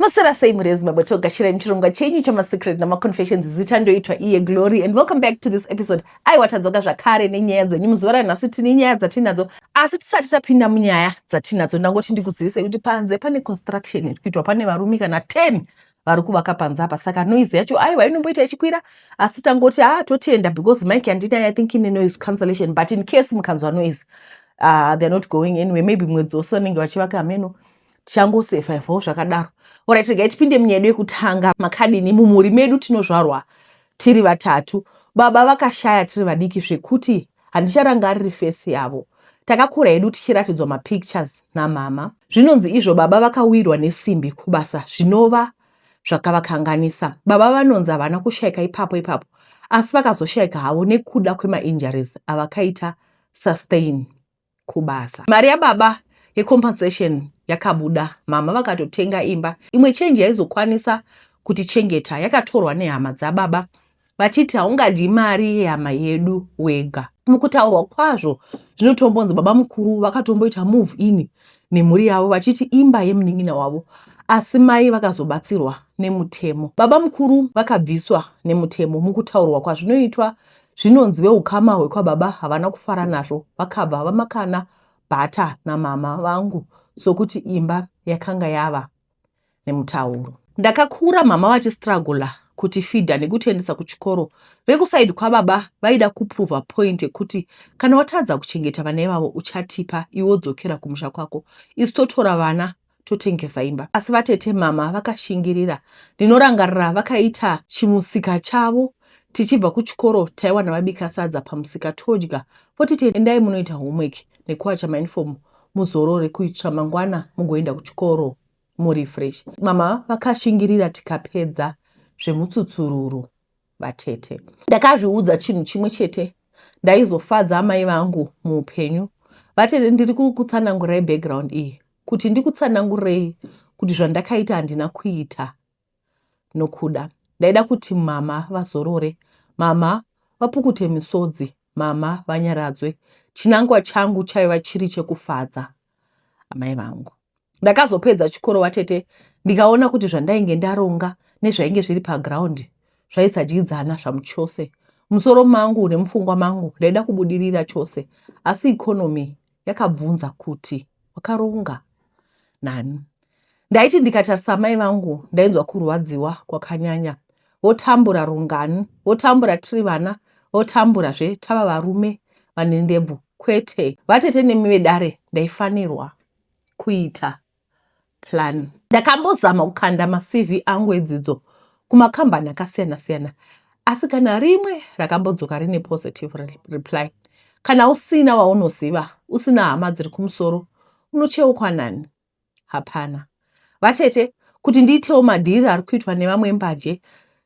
Maswera sei mhuri yeZimbabwe, togashirai muchirongwa chenyu chamasecret namaconfessions. Zita ndoitwa iye Glory and welcome back to this episode. Aiwa, tadzoka zvakare nenyaya dzenyu. Muzuva ranhasi tine nyaya dzatinadzo, asi tisati tapinda munyaya dzatinadzo, ndangoti ndikuzivisei kuti panze pane construction iri kuitwa. Pane varume kana 10 vari kuvaka panze apa, saka noise yacho aiwa inomboita ichikwira, asi tangoti ha totienda because mic yandinayo I think ine noise cancellation, but in case mukanzwa noise, they're not going anyway. Maybe mwedzi wose vanenge vachivaka, hameno, tichangosurvivawo zvakadaro. Alright, regai tipinde munyaya yedu yekutanga. Makadini? Mumhuri medu tinozvarwa tiri vatatu. Baba vakashaya tiri vadiki zvekuti handicharangariri face yavo. Takakura hedu tichiratidzwa mapictures namama. Zvinonzi izvo baba vakawirwa nesimbi kubasa, zvinova zvakavakanganisa. Baba vanonzi havana kushayika ipapo ipapo, asi vakazoshayika havo nekuda kwemainjuries avakaita sustain kubasa. Mari yababa yecompensation yakabuda, mama vakatotenga imba. Imwe chenji yaizokwanisa kutichengeta yakatorwa nehama dzababa, vachiti haungadyi mari yehama yedu wega. Mukutaurwa kwazvo zvinotombonzi baba mukuru vakatomboita move in nemhuri yavo, vachiti imba yemunin'ina wavo, asi mai vakazobatsirwa nemutemo. Baba mukuru vakabviswa nemutemo. Mukutaurwa kwazvinoitwa zvinonzi veukama hwekwababa havana kufara nazvo, vakabva vamakana bhata namama vangu sokuti imba yakanga yava nemutauro. Ndakakura mama vachistrugula kutifeeda nekutiendesa kuchikoro. Vekuside kwababa vaida kuprova point yekuti kana watadza kuchengeta vana ivavo, uchatipa iwe wodzokera kumusha kwako, isu totora vana totengesa imba. Asi vatete, mama vakashingirira. Ndinorangarira vakaita chimusika chavo. Tichibva kuchikoro taiwana vabika sadza pamusika, todya, votiti endai munoita homework nekuwacha mauniform, muzorore kuitira mangwana mugoenda kuchikoro muri fresh. Mama vakashingirira tikapedza zvemutsutsururu. Vatete, ndakazviudza chinhu chimwe chete: ndaizofadza amai vangu muupenyu. Vatete, ndiri kukutsanangurai background iyi kuti ndikutsanangurei kuti zvandakaita handina kuita nokuda. Ndaida kuti mama vazorore, mama vapukute misodzi, mama vanyaradzwe. Chinangwa changu chaiva chiri chekufadza amai vangu. Ndakazopedza chikoro, vatete, ndikaona kuti zvandainge ndaronga nezvainge zviri paground zvaisadyidzana zvamuchose. Musoro mangu nemupfungwa mangu ndaida kubudirira chose, asi economy yakabvunza kuti wakaronga nani? Ndaiti ndikatarisa mai vangu ndainzwa kurwadziwa kwakanyanya. Votambura rungani? Votambura tiri vana, votamburazve tava varume vane ndebvu. Kwete, vatete nemi vedare, ndaifanirwa kuita plan. Ndakambozama kukanda maCV angu edzidzo kumakambani akasiyana-siyana, asi kana rimwe rakambodzoka rine positive reply. Kana usina waunoziva, usina hama dziri kumusoro, unocheukwa nani? Hapana, vatete. Kuti ndiitewo madhiri ari kuitwa nevamwe mbanje,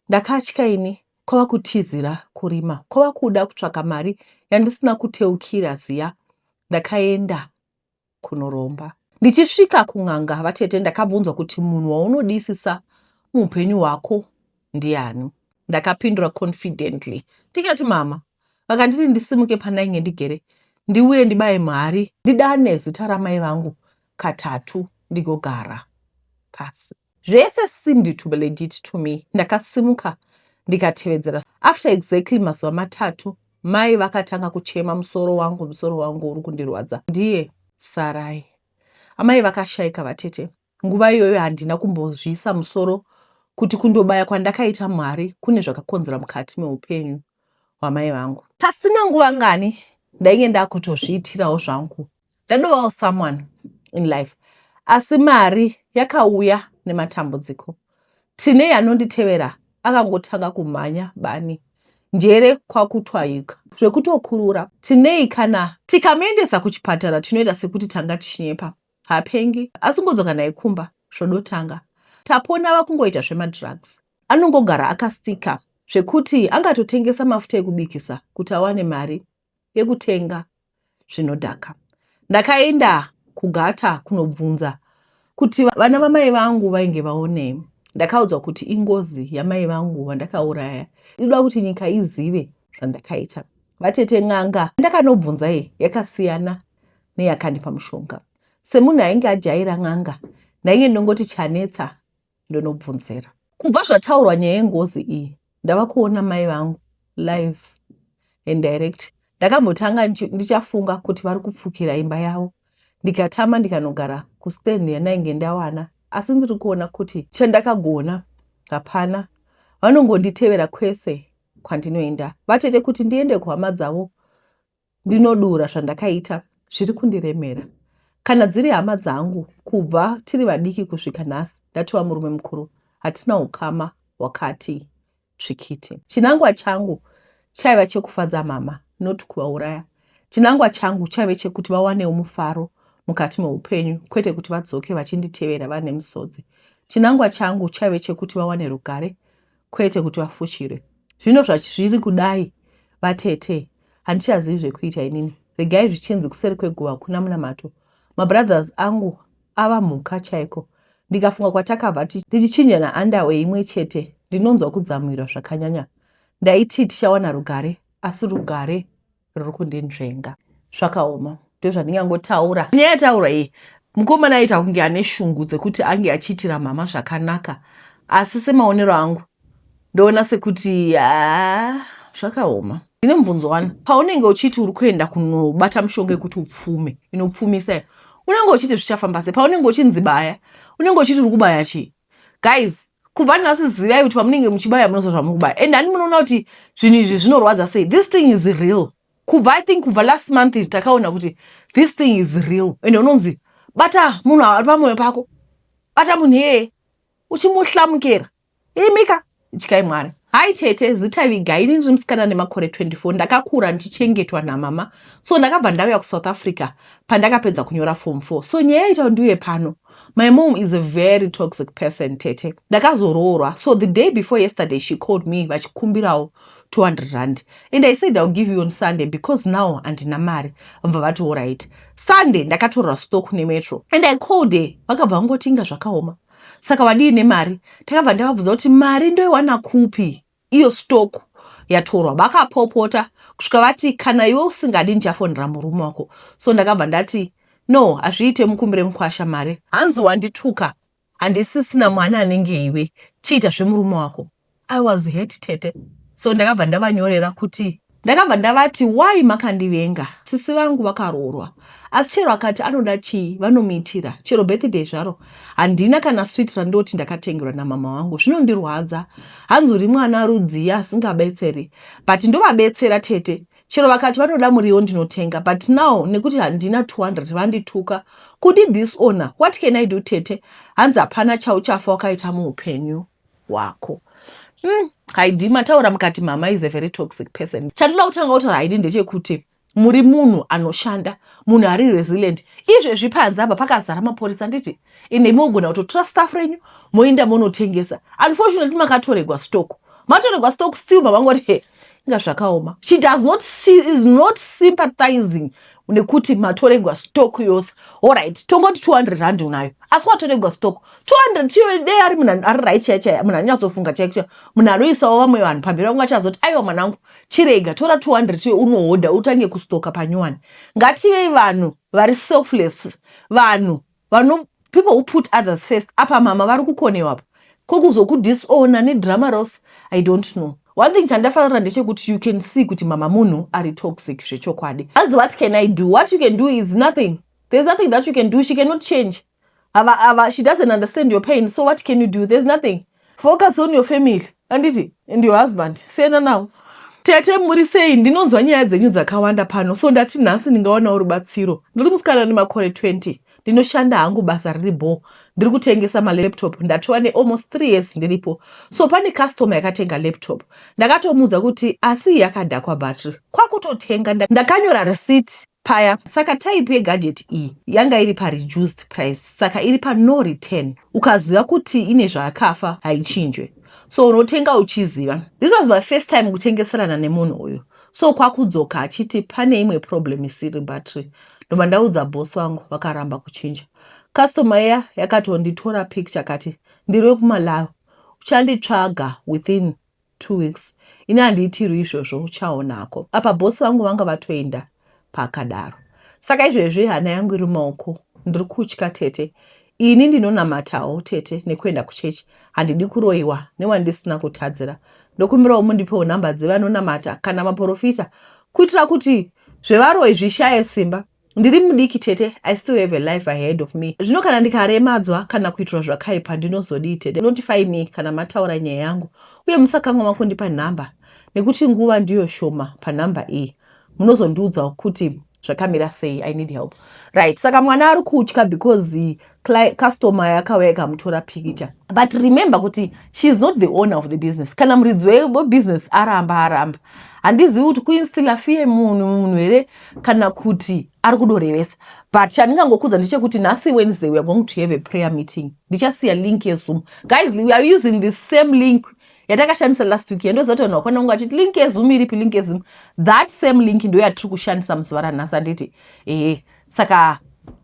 ndakatya ini, kwava kutizira kurima, kwava kuda kutsvaka mari yandisina kuteukira ziya. Ndakaenda kunoromba. Ndichisvika kun'anga, vatete, ndakabvunzwa kuti munhu waunodisisa muupenyu hwako ndiani? Ndakapindura confidently ndikati mama. Vakanditi ndisimuke pandainge ndigere, ndiuye ndibaye mhari, ndidane zita ramai vangu katatu, ndigogara pasi. Zvese seemed to be legit to me. Ndakasimuka ndikatevedzera. After exactly mazuva 3, mai vakatanga kuchema, "Musoro wangu, musoro wangu uri kundirwadza." Ndiye sarai, amai vakashayika. Vatete, nguva iyoyo handina kumbozviisa musoro kuti kundobaya kwandakaita Mwari kune zvakakonzera mukati meupenyu hwamai vangu. Pasina nguva ngani ndainge ndakutozviitirawo zvangu, ndadovawo someone in life, asi mari yakauya nematambudziko. Tine anonditevera akangotanga kumhanya bani, njere kwakutwayuka zvekutokurura. Tinei kana tikamuendesa kuchipatara tinoita sekuti tanga tichinyepa, hapengi, asi kungodzoka naye kumba zvodotanga. Tapona vakungoita zvemadrugs. Anongogara akastika zvekuti angatotengesa mafuta ekubikisa kuti awane mari yekutenga zvinodhaka. Ndakaenda kugata kunobvunza kuti vana vamai vangu vainge vaonei. Ndakaudzwa kuti ingozi yamai vangu vandakauraya inoda kuti nyika izive zvandakaita. Vatete, n'anga ndakanobvunza iyi yakasiyana neyakandipa mushonga. Semunhu ainge ajaira n'anga, ndainge ndongoti chanetsa. Ndonobvunzira. Kubva zvataurwa nyaya yengozi iyi, ndava kuona mai vangu live and direct. Ndakambotanga ndichafunga kuti vari kupfukira imba yavo, ndikatama ndikanogara kustand yandainge ndawana, asi ndiri kuona kuti chandakagona hapana. Vanongonditevera kwese kwandinoenda. Vatete kuti ndiende kuhama dzavo ndinodura zvandakaita zviri kundiremera. Kana dziri hama dzangu kubva tiri vadiki kusvika nhasi ndatova murume mukuru hatina ukama hwakati tsvikiti. Chinangwa changu chaiva chekufadza mama not kuvauraya. Chinangwa changu chaive chekuti vawanewo mufaro mukati meupenyu kwete kuti vadzoke vachinditevera vane misodzi. Chinangwa changu chaive chekuti vawane rugare kwete kuti vafushirwe. Zvino zvazviri kudai vatete handichazivi zvekuita inini. Regai zvichinzi kuseri kweguva kuna munamato. Mabrothers angu ava mhuka chaiko. Ndikafunga kwatakabva tichichinjana underwear imwe chete ndinonzwa kudzamirwa zvakanyanya. Ndaiti tichawana rugare asi rugare ruri kundinzvenga. Zvakaoma ndozvandingangotaura. Nyaya yataurwa iyi mukomana aita kunge ane shungu dzekuti ange achiitira mhama zvakanaka asi semaonero angu ndoona sekuti haa zvakaoma. Ndine mubvunzo wani, paunenge uchiti uri kuenda kunobata mushonga yekuti upfume inopfumisa iyo unenge uchiti zvichafamba sei? Paunenge uchinzi baya unenge uchiti uri kubaya chii? Guys, kubva nhasi zivai kuti pamunenge muchibaya munoziva zvamuri kubaya and hani munoona kuti zvinhu izvi zvinorwadza sei. This thing is real. Kubva I think kubva last month takaona kuti this thing is real and unonzi bata munhu ari pamwoyo pako, bata munhu iyeye uchimuhlamukera. Imika, ityai Mwari. Hi tete, zita vigai, ini ndiri musikana nemakore 24, ndakakura ndichichengetwa namama, so ndakabva ndauya kuSouth Africa pandakapedza kunyora form 4. So nyaya yaita kuti ndiuye pano, my mom is a very toxic person tete. Ndakazoroorwa, so the day before yesterday she called me vachikumbirawo 200 rand and I said I'll give you on Sunday because now handina mari. Vabva vati alright. Sunday ndakatorwa stock nemetro and I called her, vakabva vangoti inga zvakaoma. Saka wadii nemari? Takabva ndavabvunza kuti mari ndoiwana kupi iyo stock yatorwa. Vakapopota kusvika vati kana iwe usingadi ndichafonera murume wako. So ndakabva ndati no, hazviite mukumbire mukwasha mari. Hanzi wandituka handisisina mwana anenge iwe, chiita zvemurume wako. I was hurt tete. So ndakabva ndavanyorera kuti ndakabva ndavati why makandivenga, sisi vangu vakaroorwa asi chero akati anoda chii vanomuitira, chero birthday zvaro handina kana sweet randoti ndakatengerwa namama vangu, zvinondirwadza. Hanzi uri mwana rudzii asingabetseri, but ndovabetsera tete, chero vakati vanoda muriwo ndinotenga, but now nekuti handina 200 vandituka kundi disown. What can I do tete? Hanzi hapana chauchafa wakaita muupenyu hwako. Haidi mataura mukati mama is a very toxic person. Chandinoda kutanga kutaura Haidi ndechekuti muri munhu anoshanda, munhu ari resilient. Izvezvi panze apa pakazara mapurisa nditi ende mogona kutotora staff renyu moenda monotengesa. Unfortunately makatoregwa stock, matoregwa stock still mavangoti inga zvakaoma. She does not, she is not sympathizing nekuti matoregwa stock yose. Alright, tongoti 200 rand unayo asi watoregwa stock 200 iyo dei ari munhu ari right chaiyo chaiyo, munhu anonyatsofunga chaiyo chaiyo, munhu anoisawo vamwe vanhu pamberi vangu achazoti aiwa mwanangu chirega tora 200 iyo unohodha utange kustoka panyuwani. Ngativei vanhu vari selfless, vanhu vano people who put others first. Apa mama vari kukonewa apa kokuzokudisowna nedrama rose, I don't know. One thing chandafarira ndechekuti you can see kuti mama munhu ari toxic zvechokwadi. Hanzi what can I do? What you can do is nothing. There's nothing that you can do. She cannot change. Ava, ava, she doesn't understand your pain. So what can you do? There's nothing. Focus on your family anditi and your husband. Siyana nawo. Tete muri sei? Ndinonzwa nyaya dzenyu dzakawanda pano, so ndati nhasi ndingawanawo rubatsiro. Ndiri musikana nemakore 20, ndinoshanda hangu basa riri bho, ndiri kutengesa malaptop, ndatova nealmost 3 years ndiripo. So pane customer yakatenga laptop, ndakatomuudza kuti asi yakadhakwa battery, kwakutotenga. Ndakanyora receipt paya. Saka type yegadget iyi yanga iri pareduced price, saka iri pano return. Ukaziva kuti ine zvayakafa haichinjwe, so unotenga uchiziva. This was my first time kutengeserana nemunhu uyu, so kwakudzoka achiti pane imwe problem isiri battery. Ndobva ndaudza boss vangu, vakaramba kuchinja. Customer iya yakatonditora picture kati ndiri wekuMalawi, uchanditsvaga within 2 weeks, ini handiitirwi izvozvo, uchaonako. Apa boss vangu vanga vatoenda paakadaro. Saka izvezvi hana yangu iri mumaoko, ndiri kutya tete. Ini ndinonamatawo tete nekuenda kuchechi. Handidi kuroyiwa newandisina kutadzira. Ndokumbirawo mundipewo nhamba dzevanonamata kana maporofita kuitira kuti zvevaroyi zvishaye simba. Ndiri mudiki tete, I still have a life ahead of me. Zvino kana ndikaremadzwa kana kuitirwa zvakaipa ndinozodii tete? Notify me kana mataura nyaya yangu uye musakanganwa kundipa nhamba nekuti nguva ndiyo shoma panhamba iyi. Munozondiudzawo kuti zvakamira sei. I need help. Right, saka mwana ari kutya because customer yakauya ikamutora pikicha. But remember kuti she is not the owner of the business. Kana muridzi webusiness aramba aramba, handizivi kuti kuinstilla fear munhu here kana kuti ari kudorevesa. But chandingangokudza ndechekuti nhasi Wednesday we are going to have a prayer meeting. Ndichasiya link yeZoom. Guys, we are using the same link yatakashandisa last week. Yandoziva kuti vanhu vakwana kunge vachiti link yeZoom iripi, link yeZoom. That same link ndo yatiri kushandisa muzuva ranhasi, handiti? Ehe, saka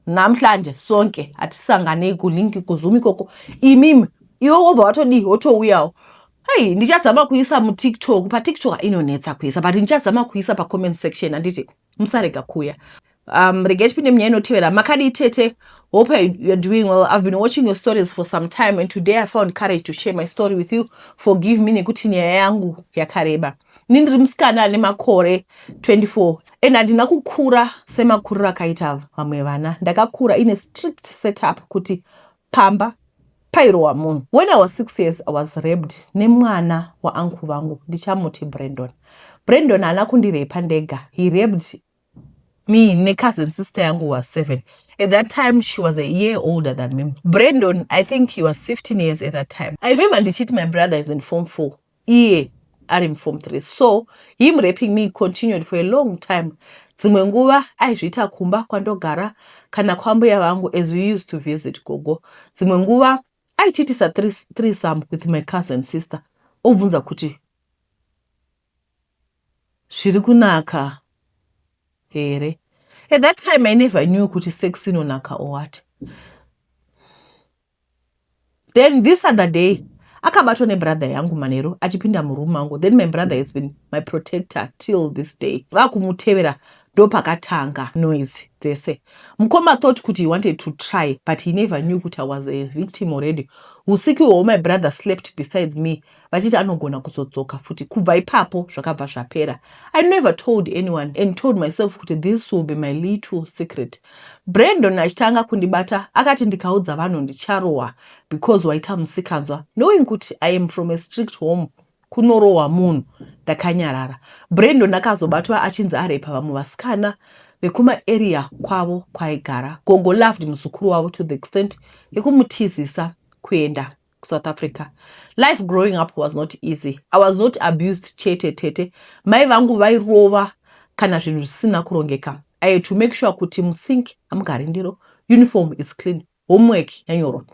namhlanje sonke hatisanganei kulink kuZoom ikoko. Imimi iwe wobva watodii, wotouyawo. Hei, ndichazama kuisa muTikTok. PaTikTok inonetsa kuisa, but ndichazama kuisa pacomment section, handiti? Musarega kuuya. Regai tipinde munyaya inotevera. Makadii tete? Hope you're doing well. I've been watching your stories for some time and today I found courage to share my story with you. Forgive me nekuti nyaya yangu yakareba. Ini ndiri musikana ane makore 24 and handina kukura semakuriro akaita vamwe vana. Ndakakura ine strict setup kuti pamba pairohwa munhu. When I was 6 years, I was raped nemwana wauncle vangu, ndichamuti Brandon. Brandon haana kundirepa ndega. He raped me necousin sister yangu was 7 at that time. She was a year older than me. Brandon, I think he was 15 years at that time. I remember ndichiti my brother is in form 4, iye ari muform 3. So him raping me continued for a long time. Dzimwe nguva aizviita kumba kwandogara kana kwambuya vangu, as we used to visit gogo. Dzimwe nguva aichiitisa threesome with my cousin sister, obvunza kuti zviri kunaka here. At that time I never knew kuti sex inonaka or what. Then this other day akabatwa nebrother yangu manheru achipinda muroom mangu. Then my brother has been my protector till this day. Vakumutevera, ndopakatanga noise dzese. Mukoma thought kuti he wanted to try, but he never knew kuti I was a victim already. Usiku ihwohwo my brother slept besides me, vachiti anogona kuzodzoka futi. Kubva ipapo zvakabva zvapera. I never told anyone and told myself kuti this will be my little secret. Brandon achitanga kundibata akati ndikaudza vanhu ndicharohwa because waita musikanzwa. Knowing kuti I am from a strict home kunorohwa munhu, ndakanyarara. Brandon akazobatwa achinzi arepa vamwe vasikana vekumaarea kwavo kwaigara. Gogo loved muzukuru wavo to the extent yekumutizisa kuenda kuSouth Africa. Life growing up was not easy. I was not abused chete tete, mai vangu vairova kana zvinhu zvisina kurongeka. I had to make sure kuti musink hamugari ndiro, uniform is clean, homework yanyorwa.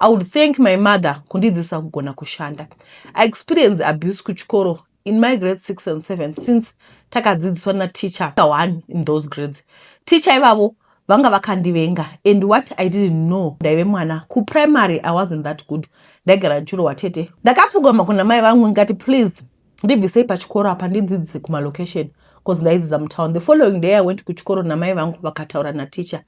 I would thank my mother kundidzidzisa kugona kushanda. I experienced abuse kuchikoro in my grade 6 and 7, since takadzidziswa nateacher one in those grades. Teacher ivavo vanga vakandivenga, and what I didn't know, ndaive mwana kuprimary, I wasn't that good. Ndaigara ndichirohwa tete. Ndakapfugama kuna mai vangu ndikati, "Please ndibvisei pachikoro apa, ndidzidzise kumalocation," because ndaidzidza mutown. The following day I went kuchikoro namai vangu, vakataura nateacher.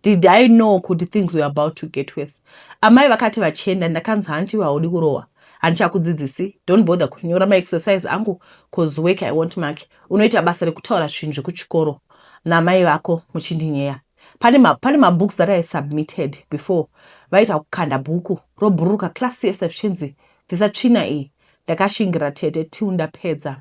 Did I know kuti things were about to get worse? Amai vakati vachienda, ndakanzi, "Hanti haudi kurohwa? Handichakudzidzisi. Don't bother kunyora maexercise angu, cause work I won't mark. Unoita basa rekutaura zvinhu zvekuchikoro namai vako muchindinyeya." Pane mabooks that I submitted before, vaita kukanda bhuku robhururuka class yese, zvichinzi bvisa tsvina iyi. Ndakashingira tete till ndapedza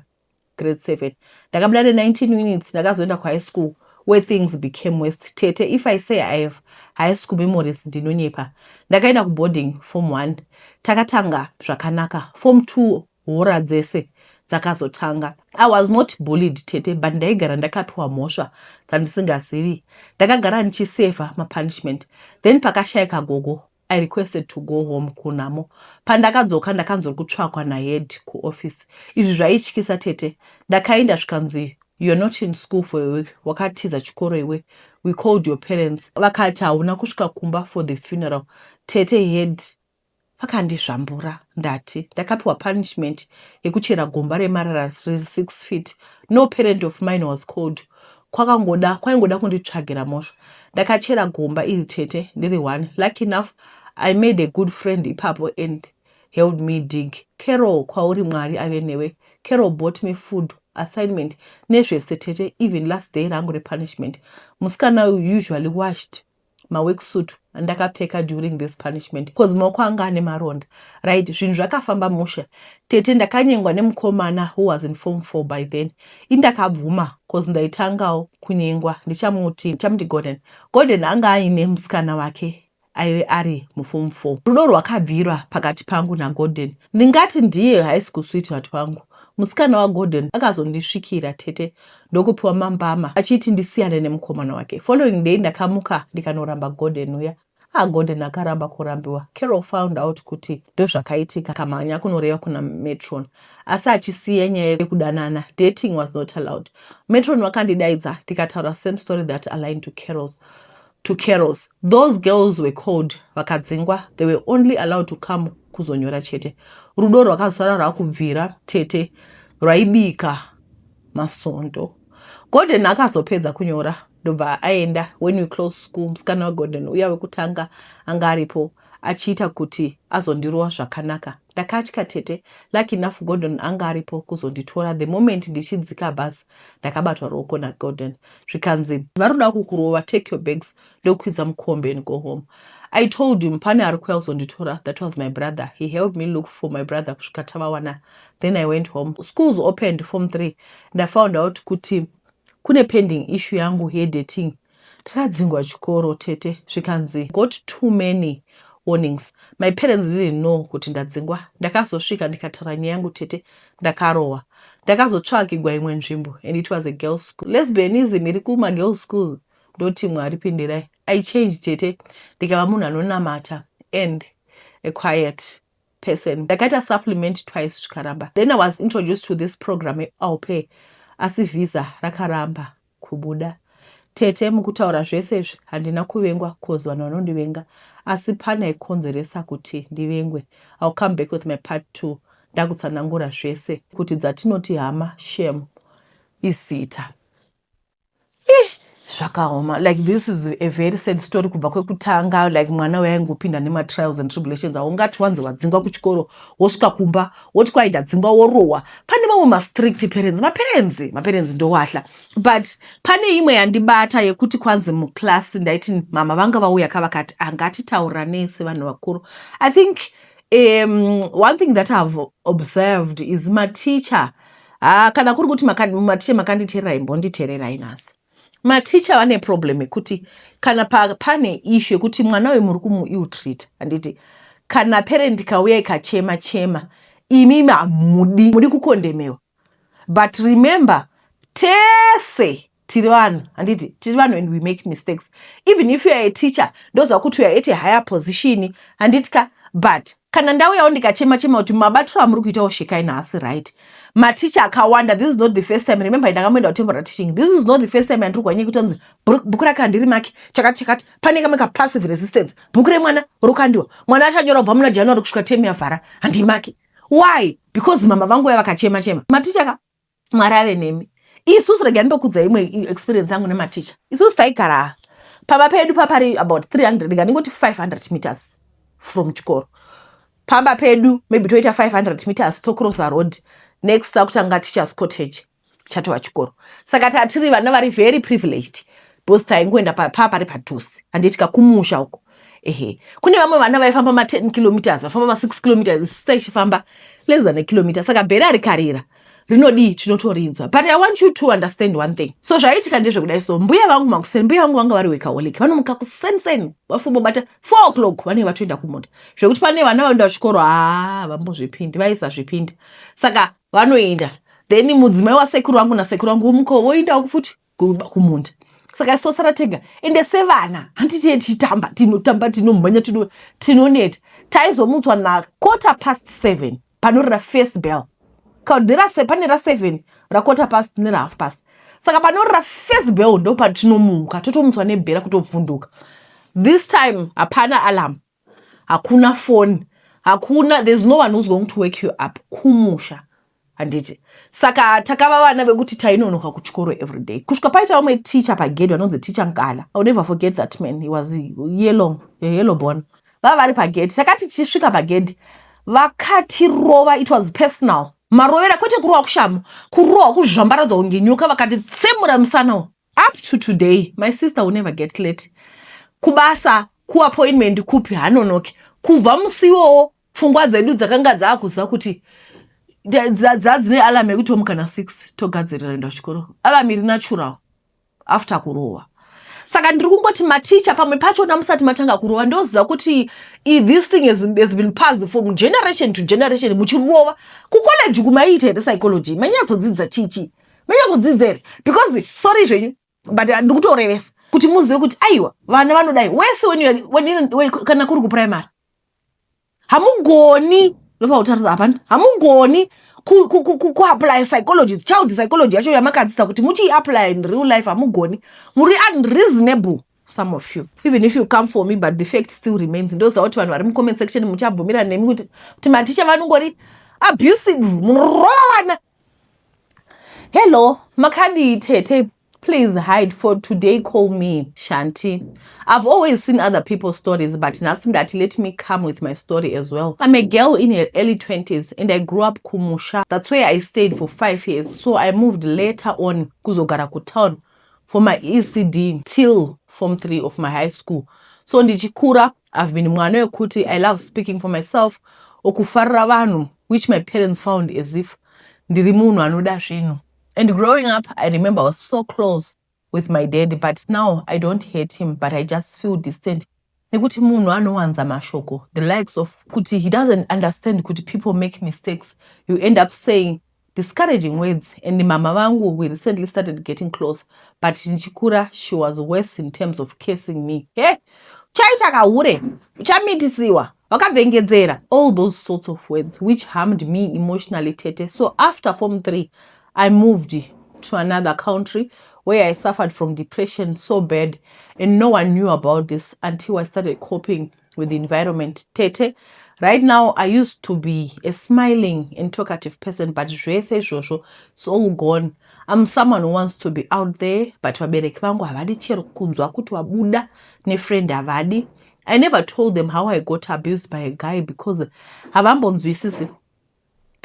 grade 7. Ndakabuda ne19 units. Ndakazoenda kuhigh school, where things became worst tete. If I say I have high school memories, ndinonyepa. Ndakaenda kuboarding form 1. Takatanga zvakanaka. Form 2 hora dzese dzakazotanga. I was not bullied tete, but ndaigara ndakapiwa mhosva dzandisingazivi. Ndakagara ndichisevha mapunishment. Then pakashayika gogo, I requested to go home kunamo. Pandakadzoka ndakanzwa kutsvakwa nahead kuoffice. Izvi zvaityisa tete. Ndakaenda, zvikanzi, "You're not in school for a week. Wakatiza chikoro iwe. We called your parents, vakati hauna kusvika kumba for the funeral." Tete, head vakandizvambura. Ndati ndakapiwa punishment yekuchera gomba remarara riri 6 feet. No parent of mine was called. Kwakangoda kwaingoda kunditsvagira mhosva. Ndakachera gomba iri tete ndiri one. Lucky enough I made a good friend ipapo and helped me dig. Carol kwauri Mwari ave newe. Carol bought me food, assignment nezvese tete even last day rangu repunishment. Musikana uyu usually washed maworksuit andakapfeka during this punishment cause maoko anga ane maronda. Right, zvinhu zvakafamba mushe tete. Ndakanyengwa nemukomana who was in form 4 by then. Indakabvuma cause ndaitangawo kunyengwa. Ndichamuti Gordon. Gordon anga aine musikana wake aive ari muform 4. Rudo rwakabvira pakati pangu naGordon. Ndingati ndiye high school sweetheart wangu. Musikana waGordon akazondisvikira tete, ndokupiwa mambama achiti ndisiyane nemukomana wake. Following day ndakamuka ndikanoramba Gordon uya. Ah, Gordon akaramba kurambiwa. Carol found out kuti ndozvakaitika, kamhanya kunoreva kuna matron, asi achisiya nyaya yekudanana. Dating was not allowed. Matron vakandidaidza, tikataura same story that aligned to Carol's. Those girls were called, vakadzingwa. They were only allowed to come kuzonyora chete. Rudo rwakazara rwakubvira tete, rwaibika masondo. Gordon akazopedza kunyora ndobva aenda. When we close school, musikana waGordon uya wekutanga anga aripo achiita kuti azondirova zvakanaka. Ndakatya tete. Lucky enough Gordon anga aripo kuzonditora. The moment ndichidzika bhasi, ndakabatwa ruoko naGordon, zvikanzi, "Vari kuda kukurova. Take your bags, ndokwidza mukombi and go home." I told him pane ari kuuya kuzonditora. That was my brother. He helped me look for my brother kusvika tavawana. Then I went home. Schools opened, form 3. Ndafound out kuti kune pending issue yangu yedating. Ndakadzingwa chikoro tete, zvikanzi got too many warnings. My parents didn't know kuti ndadzingwa. Ndakazosvika ndikataura nyaya yangu tete, ndakarohwa. Ndakazotsvagirwa imwe nzvimbo and it was a girls school. Lesbianism iri kumagirls schools, ndoti Mwari pindirai. I changed tete, ndikava munhu anonamata and a quiet person. Ndakaita supplement twice, zvikaramba. Then I was introduced to this program yeau pair, asi visa rakaramba kubuda tete. Mukutaura zvese izvi, handina kuvengwa cause vanhu vanondivenga, asi pane aikonzeresa kuti ndivengwe. I'll come back with my part two ndakutsanangura zvese kuti dzatinoti hama shem izita. Zvakaoma. Like, this is a very sad story kubva kwekutanga. Like, mwana waingopinda nematrials and tribulations. Haungati wanzi wadzingwa kuchikoro, wosvika kumba woti kwai ndadzingwa, worohwa. Pane mamwe mastrict parents, maparents ndowahla. But pane imwe yandibata yekuti kwanzi muclass ndaiti mama vanga vauya ka, vakati angatitauranei sevanhu vakuru. I think one thing that I've observed is maticha. Ah, kana kuri kuti maticha makanditeererai, mbonditeererai nhasi. Maticha vane problem yekuti kana pane issue yekuti mwana uyu muri kumuill-treat, handiti, kana parent kauya ikachema chema, imimi hamudi mudi kukondemewa. But remember, tese tiri vanhu, handiti? Tiri vanhu and we make mistakes. Even if you are a teacher, ndoziva kuti you are at a higher position, handiti ka? But kana ndauyawo ndikachema chema kuti mabatiro amuri kuitawo Shekai nhasi, right, maticha akawanda, this is not the first time. Remember, ndakamboenda kutemporary teaching. This is not the first time yandiri kwanyaya kuti anzi bhuku rake handiri maki, chakati chakati. Pane kamwe kapassive resistance. Bhuku remwana rokandiwa, mwana achanyora kubva muna January kusvika temu yavhara, handimaki. Why? Because mama vangu vaya vakachema chema. Maticha ka, Mwari ave nemi. Isusu, rega ndokudza imwe experience yangu nematicha. Isusu taigara pamba pedu papari about 300, ndinga ndingoti 500 meters from chikoro. Pamba pedu maybe toita 500 meters, tocrossa road, next takutanga teachers cottage, chatova chikoro. Saka tatiri vana vari very privileged because taingoenda paa pari padhuze, handiti ka, kumusha uko. Ehe, kune vamwe vana vaifamba ma10 kilometers, vafamba ma6 kilometers. Isu taichifamba less than a kilometer. Saka bhera rikarira rinodii, tinotorinzwa. But I want you to understand one thing. So zvaiitika ndezvekudai. So mbuya vangu makuseni, mbuya vangu vanga vari workaholic. Vanomuka kuseniseni, vafumbobata 4 o'clock vanenge vatoenda kumunda, zvekuti pane vana vanoenda kuchikoro, haa, vambozvipindi vaisazvipinda. Saka vanoenda, then mudzimai wasekuru vangu nasekuru vangu vomuka voendawo futi kumunda. Saka isu tosara tega. Ende sevana, handiti tichitamba, tinotamba, tinomhanya, tinoneta. Taizomutswa naquarter past 7 panorira first bell. Pane ra7, raquarter past nerahalf past. Saka panorira first bell ndo patinomuka, totomutswa nebhera, kutobvunduka. This time hapana alarm, hakuna phone, hakuna, there's no one who's going to wake you up kumusha. Handiti saka takava vana vekuti tainonoka kuchikoro everyday, kusvika paita vamwe teacher pagedhi vanonzi Teacher Nkala. I will never forget that man. He was yellow, yellow bone. Vava vari pagedhi, takati tichisvika pagedhi vakatirova. It was personal marovera, kwete kurova kushamu, kurohwa kuzvambaradzwa kunge nyoka. Vakatitsemura musana. Up to today my sister will never get late kubasa, kuappointment, kupi, hanonoki. Kubva musi iwowo pfungwa dzedu dzakanga dzaakuziva kuti dzadzine alarm yekuti tomuka na6, togadzirira kuenda kuchikoro. Alarm iri natural after kurohwa. Saka ndiri kungoti maticha, pamwe pachona musati matanga kurova, ndoziva kuti this thing has been passed from generation to generation, muchirova. Kucollege kumaiita here psychology? Manyatsodzidza chichi? Manyatsodzidza here? Because sorry zvenyu, but ndiri kutorevesa kuti muzive kuti aiwa, vana vanodai wese when, kana kuri kuprimary hamugoni, ndofa kutarisa hapana, hamugoni kuapply psychology, child psychology yacho yamakadzidza kuti muchiiapply in real life. Hamugoni, muri unreasonable, some of you. Even if you come for me, but the fact still remains. Ndoziva kuti vanhu vari mucomment section muchabvumira nemi kuti maticha vanongori abusive, munorova vana. Hello, makadii tete? Please hide for today. Call me Shanti. I've always seen other people's stories, but nhasi ndati let me come with my story as well. I'm a girl in her early 20s and I grew up kumusha. That's where I stayed for 5 years. So I moved later on kuzogara kutown for my ECD till form 3 of my high school. So ndichikura I've been mwana wekuti I love speaking for myself, okufarira vanhu, which my parents found as if ndiri munhu anoda zvinhu. And growing up, I remember I was so close with my dad, but now I don't hate him, but I just feel distant, nekuti munhu anowanza mashoko, the likes of kuti he doesn't understand kuti people make mistakes. You end up saying discouraging words. And mama vangu, we recently started getting close, but ndichikura she was worse in terms of cursing me. He, chaita kahure, uchamitisiwa, wakabvengedzera, all those sorts of words which harmed me emotionally, tete. So after form 3 I moved to another country where I suffered from depression so bad, and no one knew about this until I started coping with the environment, tete. Right now I used to be a smiling and talkative person, but zvese izvozvo, it's all gone. I'm someone who wants to be out there, but vabereki vangu havadi chero kunzwa kuti wabuda nefriend, havadi. I never told them how I got abused by a guy because havambonzwisisi.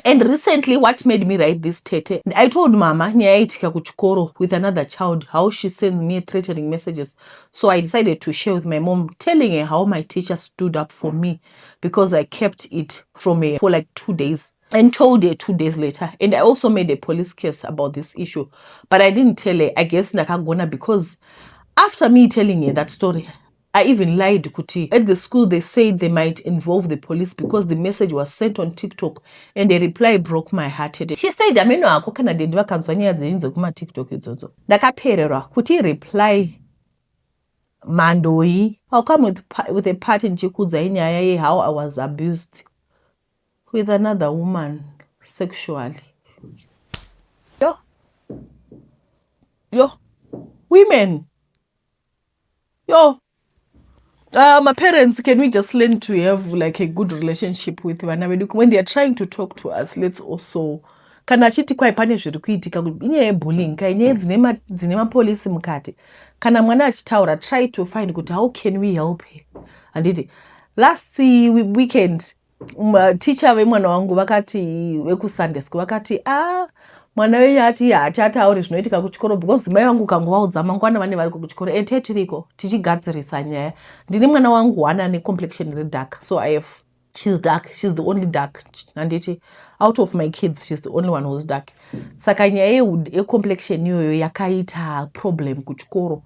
And recently, what made me write this, tete, I told mama nyaya yaitika kuchikoro with another child, how she sends me threatening messages. So I decided to share with my mom, telling her how my teacher stood up for me because I kept it from her for like 2 days and told her 2 days later. And I also made a police case about this issue, but I didn't tell her. I guess ndakagona, because after me telling her that story, I even lied kuti at the school they said they might involve the police because the message was sent on TikTok, and the reply broke my heart. She said, ameno ako kana daddy vakanzwa nyaya dzenyu dzekumaTikTok idzodzo. Ndakapererwa kuti reply mandoi. I'll come with a part ndichikuudzai nyaya yehow I was abused with another woman sexually. Yo yo, women, yo. My parents, can we just learn to have like a good relationship with vana vedu? When they are trying to talk to us, let's also, kana achiti kwai pane zviri kuitika, inyaya yebullying kai, nyaya dzine mapolisi mukati, kana mwana achitaura, try to find kuti how can we help her, handiti? Last weekend teacher vemwana wangu vakati, vekuSunday school, vakati, "A, mwana wenyu ati haachatauri zvinoitika kuchikoro because mai vangu kangovaudza mangwana vane variko kuchikoro." Ete tiriko tichigadzirisa nyaya. Ndine mwana wangu one ane complexion iri dark, so I have, she's dark, she's the only dark, handiti? Out of my kids she's the only one who's dark. Saka nyaya yecomplexion iyoyo yakaita problem kuchikoro,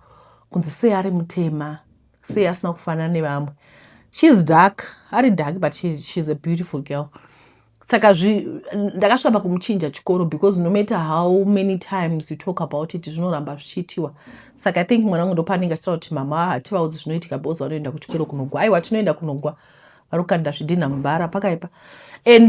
kunzi sei ari mutema, sei asina kufanana nevamwe. She's dark, ari dark, but she's a beautiful girl. Saka ndakasvika pakumuchinja chikoro because no matter how many times you talk about it, zvinoramba zvichiitiwa. Saka I think mwana wangu ndopaanenge achitaura kuti mama hativaudzi zvinoitika because vanoenda kuchikoro kunogwa. Aiwa, tinoenda kunogwa, vari kukanda zvidhinha mubhara, pakaipa. And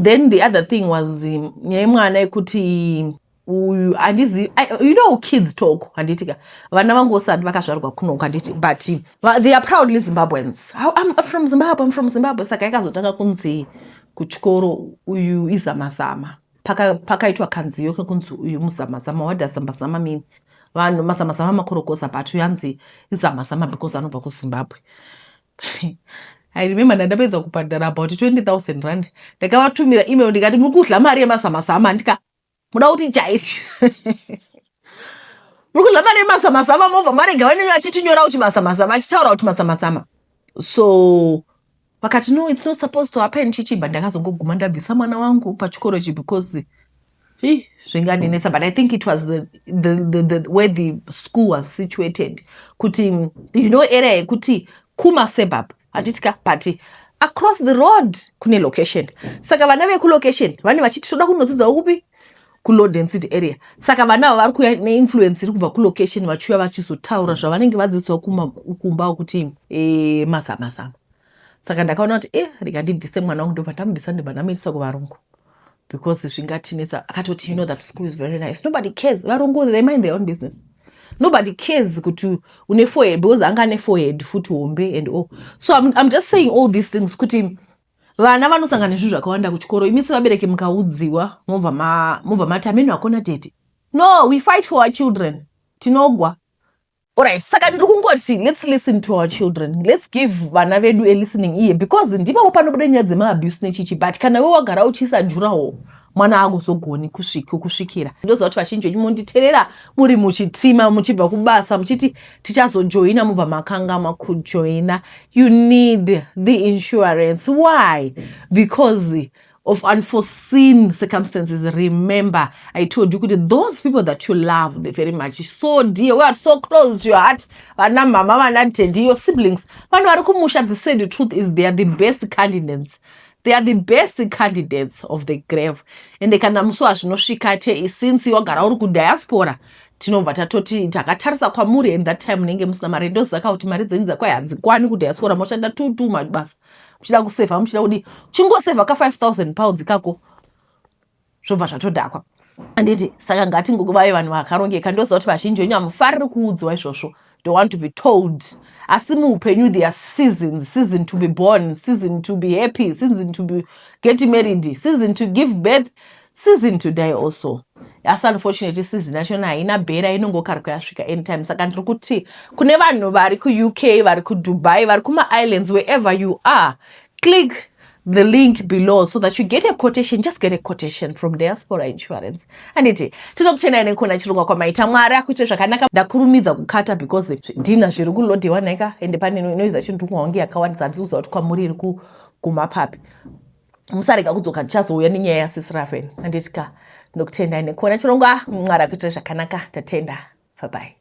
then the other thing was nyaya yemwana yekuti uyu handizi, you know, kids talk, handiti ka? Vana vangu osati vakazvarwa kunoko, handiti? But they are proudly Zimbabweans. "I'm from Zimbabwe, I'm from Zimbabwe." Saka yakazotanga kunzi Kuchikoro uyu izamazama. Pakaitwa kanziyo kekunzi uyu muzamazama. What does zamazama mean? Vanhu mazamazama makorokoza, but uyanzi izamazama because anobva kuZimbabwe. I remember ndandapedza kubhadhara about 20,000 rand. Ndakavatumira email ndikati, "Muri kudla mari yemazamazama, ndika muda kuti jairi muri kudla mari yemazamazama, mobva marega vanenge vachitinyora kuti mazamazama, achitaura kuti mazamazama." So vakati, "No, it's not supposed to happen," chichibva ndakazongoguma ndabvisa mwana wangu pachikoro ichi because zvingandinetsa. But I think it was the where the school was situated, kuti area yekuti kumasuburb, handitika? But across the road kune location, saka vana vekulocation vane vachiti toda kunodzidzawo kupi? Kulow density area. Saka vana ava vari kuuya neinfluence iri kubva kulocation, vachiuya vachizotaura zvavanenge vadzidziswa kumba kuti mazamazama. Saka ndakaona kuti rega ndibvise mwana wangu. Ndobva ndamubvisa, ndobva ndamuendesa kuvarungu because zvingatinetsa. Akatoti, "You know that school is very nice." Nobody cares. Varungu, they mind their own business. Nobody cares kuti une forehead, because anga ane forehead futi hombe and all. So I'm just saying all these things kuti vana vanosangana nezvinhu zvakawanda kuchikoro. Imi sevabereki mukaudziwa, mobva mati, "Ameno hakuna tete." No, we fight for our children, tinogwa. Alright, saka ndiri kungoti let's listen to our children. Let's give vana vedu a listening ear because ndipapo panobuda nyaya dzemaabuse nechichi. But kana we wagara uchiisa durawall, mwana agozogoni kusvikira. Ndoziva kuti vazhinji venyu monditerera muri muchitima, muchibva kubasa, muchiti tichazojoina, mubva makangama kujoina. You need the insurance. Why? Because of unforeseen circumstances. Remember, I told you kuti those people that you love very much, so dear, we are so close to your heart, vana mama, vana daddy, your siblings, vanhu vari kumusha, the sad truth is they are the best candidates. They are the best candidates of the grave. Ende kana musi wazvinosvika te, since wagara uri kudiaspora, tinobva tatoti takatarisa kwamuri, and that time munenge musina mari. Ndozaka kuti mari dzenyu dzakwai hadzikwani kudiaspora. Moshanda two mabasa, muchida kusevha, muchida kudi, chingosevha ka £5000 ikako, zvobva zvatodhakwa, handiti? Saka ngatingove vanhu vakarongeka. Ndoziva kuti vazhinji venyu hamufariri kuudzwa izvozvo, don't want to be told, asi muupenyu there are seasons: season to be born, season to be happy, season to be get married, season to give birth, season to die also. Asi unfortunately season yachona haina bhera, inongokarwa yasvika anytime. Saka ndiri kuti kune vanhu vari kuUK, vari kuDubai, vari kumaislands, wherever you are, click the link below so that you get a quotation. Just get a quotation from Diaspora Insurance, anditi? Tinokutendai nekuona chirongwa kwamaita. Mwari akuite zvakanaka. Ndakurumidza kukata because ndina zviri kulodhiwa nhaika, ende pane noise chinhu wange yakawandisa. Handisi kuziva kuti kwamuri iri kuguma papi. Musarega kudzoka, ndichazouya nenyaya yaSisraven, anditi ka? Ndokutendai nekuona chirongwa. Mwari akuite zvakanaka. Tatenda, bye bye.